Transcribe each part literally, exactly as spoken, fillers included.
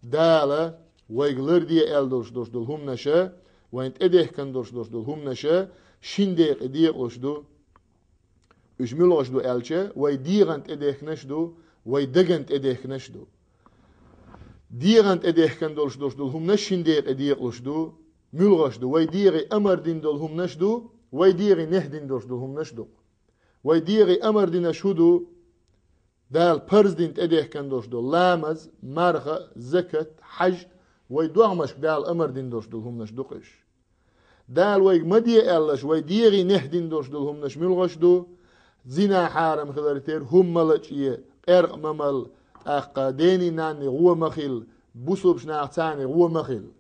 Дала вайга ларде аьлла долуш долуш долу хӀуманаша, вайна тӀедехкан долуш долуш долу хӀуманаша шин декъе декъалуш ду. Уьш муьлхаш ду аьлча, вай дегӀан тӀедехканаш ду, вай даган тӀедехканаш ду. ДегӀан тӀедехкан долуш долуш долу хӀуманаш шин декъе декъалуш ду, муьлхаш ду, вай дегӀе амар дина долу хӀуманаш ду, вай дегӀе нехь дина долуш долу хӀуманаш ду. Вай дегӀе амар динаш хӀун ду? Дала парз дина тӀедехкан долуш долу ламаз, марха, закат, хьаж, вай догӀмашка Дала амар дина долуш долу хӀуманаш ду-кх уьш. Дала вайга ма де аьллаш, вай дегӀе нехь дина долуш долу хӀуманаш муьлхаш ду, зина хьарам хилар тера, хӀума ма лачкъае, къаьркъа ма мала, тӀаккха дени-нанни гӀо ма хила, бусулбачу нахаца гӀо ма хила.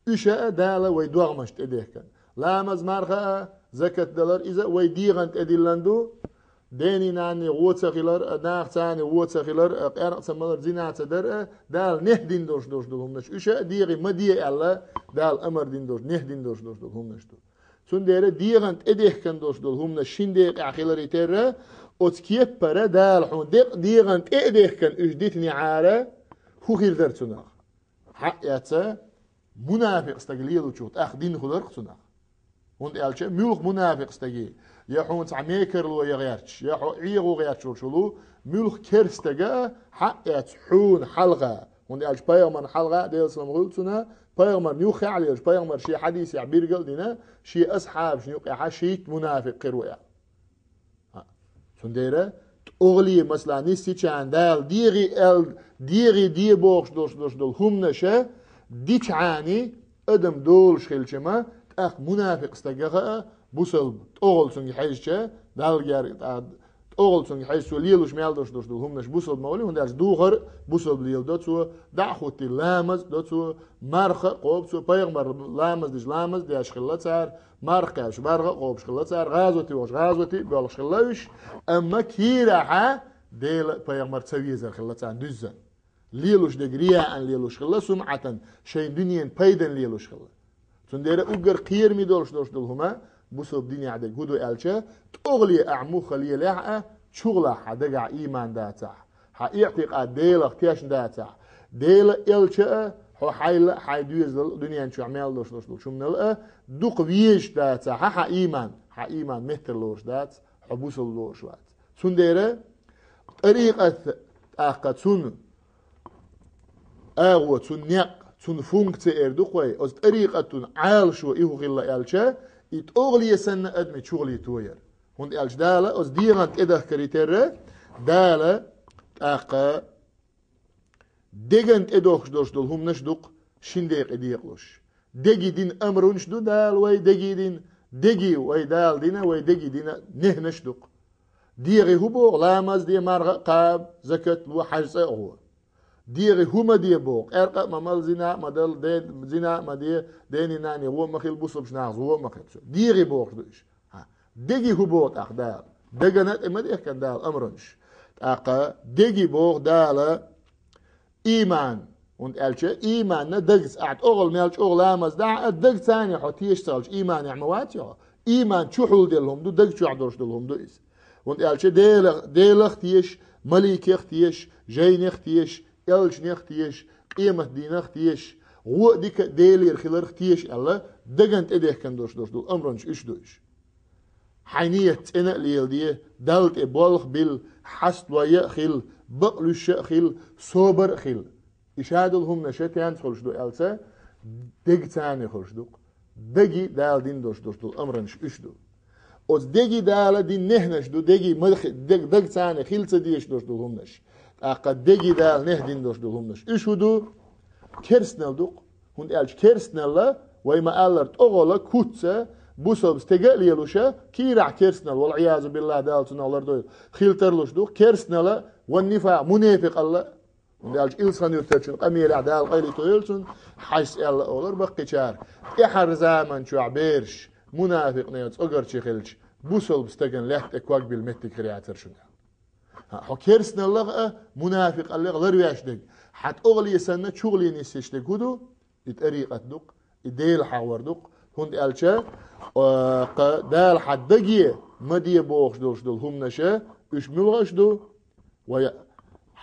Уьш а Дала вай догӀмаш тӀедехкан. Ламаз, марха а, закат далар, иза а вай дегӀан тӀедиллан ду. Дени-нанни гӀо ца хилар а, нахаца гӀо ца хилар а, къаьркъа ца малар, зина ца дар а, Дала нехь дина долуш долуш долу хӀуманаш. Уьш а дегӀе ма де аьлла, Дала амар дина долуш, нехь дина долуш долуш долу хӀуманаш ду. Цундела дегӀан тӀедехкан долуш долу хӀуманаш шин декъехь хиларе терра, оцу кеппара Дала хьуна декъ дегӀан тӀе а дехкан уьш дитинехьара, хӀун хир дара цунах? Хьаъ яц, мунафикъ стаг лелучух тӀаккха дин хиларх цунах. ХӀунда аьлча муьлха мунафикъ стаге, я хьуна цхьа мекарло я гӀерташ, я хьо ӀегӀо гӀерташ волуш волу, муьлха керстага а хьаъ яц хьуна хьалха. ХӀунда аьлча пайхамарна хьалха а, Делан салам хуьлда цунна, пайхамарна юххехь а лелаш, пайхамар шен хьадисехь биргал а дина, шен асхьабашна юкъехьа шийтта мунафикъ хир ву аьлла. Цундела тӀогӀале, масала, нисса йича Дала дегӀе аьлла, дегӀе де бохуш долуш долуш долу хӀуманаша дича, адам долуш хилча ма, тӀаккха мунафикъ стагах а бусалба тӀогӀал цунга хьежча, Далла герга тӀа тӀогӀал цунга хьежча, цо лелуш мел долуш долуш долу хӀуманаш бусалба ма хуьлий, хӀунда аьлча духар бусалба леладо цо, дӀа а хӀуттий ламаз а до цо, марха а кхобу цо, пайхамар ламаз дича ламаз деш хилла цара, марха кхаьбча марха а кхобуш хилла цара, гӀазоте вахча гӀазоте а боьлхуш хилла уьш, амма кийрахьа Дела а пайхамар а ца везар хилла царна дуьззина. Лелуш дерг рияан лелуш хилла, сумӀатан, шайн дуьненан пайдан лелуш хилла. Цундела уггар кхераме долуш долуш долу хӀума бусалба динехь дерг хӀун ду аьлча, тӀогӀале ахь муха лелехь а, чугӀалахь хьан дагахь иман дацахь, хьан иӀтикъад Делах тешна дацахь, Дела а, элча а, хьо хьайла а, хьайн доьзалал а, дуьнен чохь мел долуш долуш долчу хӀуманал а дукха везаш дацахь хьан иман, хьан иман меттар лоруш дац, хьо бусалба лоруш вац. Цундела тӀарикъат тӀаккха цунна агӀо, цунна некъ, цунна функция эр ду-кх вай, оцу тӀарикъатан Ӏалашо и хӀун хилла аьлча, и тӀогӀале санна адаман чугӀале тояр. ХӀунда аьлча Дала оцу дегӀан тӀедахкаре терра, Дала тӀаккха деган тӀедохкуш долуш долу хӀуманаш ду-кх шин декъе декъалуш. Деге дина амрунаш ду Дала вай деге дина, деге вай Дала дина, вай деге дина нехьнаш ду-кх. ДегӀе хӀун боху? Ламаз де, марха а кхаба, закат ло, хьаьж цӀа а гӀо. ДегӀе хӀун ма де боху? Къаьркъа а ма мала, зина а ма дала, де-, зина а ма де, дени-нанни гӀо а ма хила, бусалбачу нахаца гӀо а ма хила. ДегӀе бохуш ду уьш. ХӀа, деге хӀун боху тӀаккха Дала? Дагана тӀе ма дехкан Дала амранаш. ТӀаккха деге боху Дала иман. ХӀунда аьлча иманна дагца, ахь тӀогӀал мел чӀогӀа ламаз дахь а, дагца а хьо тешаш ца хилча, иманехь ма вац хьо. Иман чухьулделла хӀума ду, даг чохь долуш долу хӀума ду иза. ХӀунда аьлча Дела, Делах теша, маликех теша, жайнех теша, элчанех теша, къематдийнах теша, гӀо а дика а Делера хиларх теша аьлла, дагана тӀедехкан долуш долуш долу амранаш уьш ду уьш. Хьайн ният цӀена а леладе, Далла тӀе болх а билла, хьасталой а хила, бакълуьйш а хила, собар а хила. И шадолу хӀуманаш тенца хуьлуш ду аьлча, дагца а хуьлуш ду-кх. Даге Дала дина долуш долуш долу амранаш уьш ду. Оцу деге Дала дина нехьнаш ду, деге ма хи-, даг-, дагца а хила ца дезаш долуш долу хӀуманаш. ТӀаккха деге Дала нехь дина долуш долу хӀуманаш уьш хӀун ду? Керстанал ду-кх. ХӀунда аьлча керстаналла, вай ма-аллара, тӀогӀала, куц а, бусалба стеган а лелуш а, кийрахь керстанал, вал-Ӏиязу биллахӀ, Дала цунах лардойла, хила тарлуш ду-кх. Керстанала, ван-нифакъ, мунепикъалла. ХӀунда аьлча Илсхан-Юьртарчун къамелехь Дала къайле тойла цунна, хьажа аьлла олура баккхийчара: тӀаьхьара заман чохь бераш мунафикъийн цӀогарчий хилча, бусалба стагана лаьтта тӀе ког билла меттиг хир яцара шуна. ХӀа, хьо керстаналлах а, мунафикъаллех ларвеш дерг, хьан тӀогӀале санна чугӀале нисъеш дерг хӀун ду? И тӀарикъат ду-кх, и Дела хьахор ду-кх, хӀунда аьлча, а, кха Дала хьан даге ма де бохуш долуш долу хӀуманаш, уьш муьлхаш ду? Вай,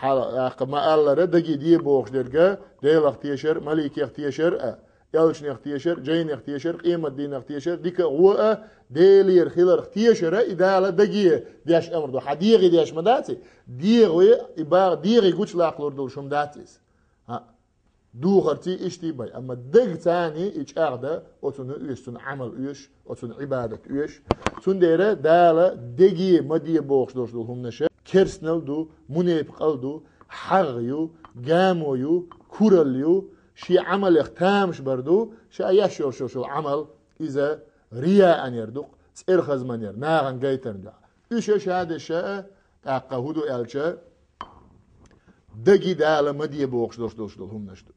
Хьала, тӀаккха ма-аллара, даге де бохуш дерг а, Делах тешар, маликех тешар а, элчанех тешар, жайнех тешар, къематдийнах тешар, дика а, гӀо а, Делера хиларх тешар а, и Дала даге деш амр ду. Хьан дегӀе деш ма дац и? ДегӀе, и багӀа дегӀе гучулакхалур долуш хӀума дац иза. ХӀаъ, духарций иштта бай, амма даг царний и чӀагӀдан, оцунна оьшу, цунна Ӏамал оьшу, оцунна Ӏибадат оьшу. Цундела Дала даге ма де бохуш долуш долу хӀуманаш керстанал ду, мунепикъал ду, хьагӀ ю, гамо ю, куралла ю, шен Ӏамалех тамаш бар ду, ша еш йолуш йолу Ӏамал иза рияъанера ду-кх, цӀерхазманера, нахана гайтарна дуьхьа. Уьш а ша деш а, тӀаккха хӀун ду аьлча, даге Дала ма де бохуш долуш долуш долу хӀуманаш ду.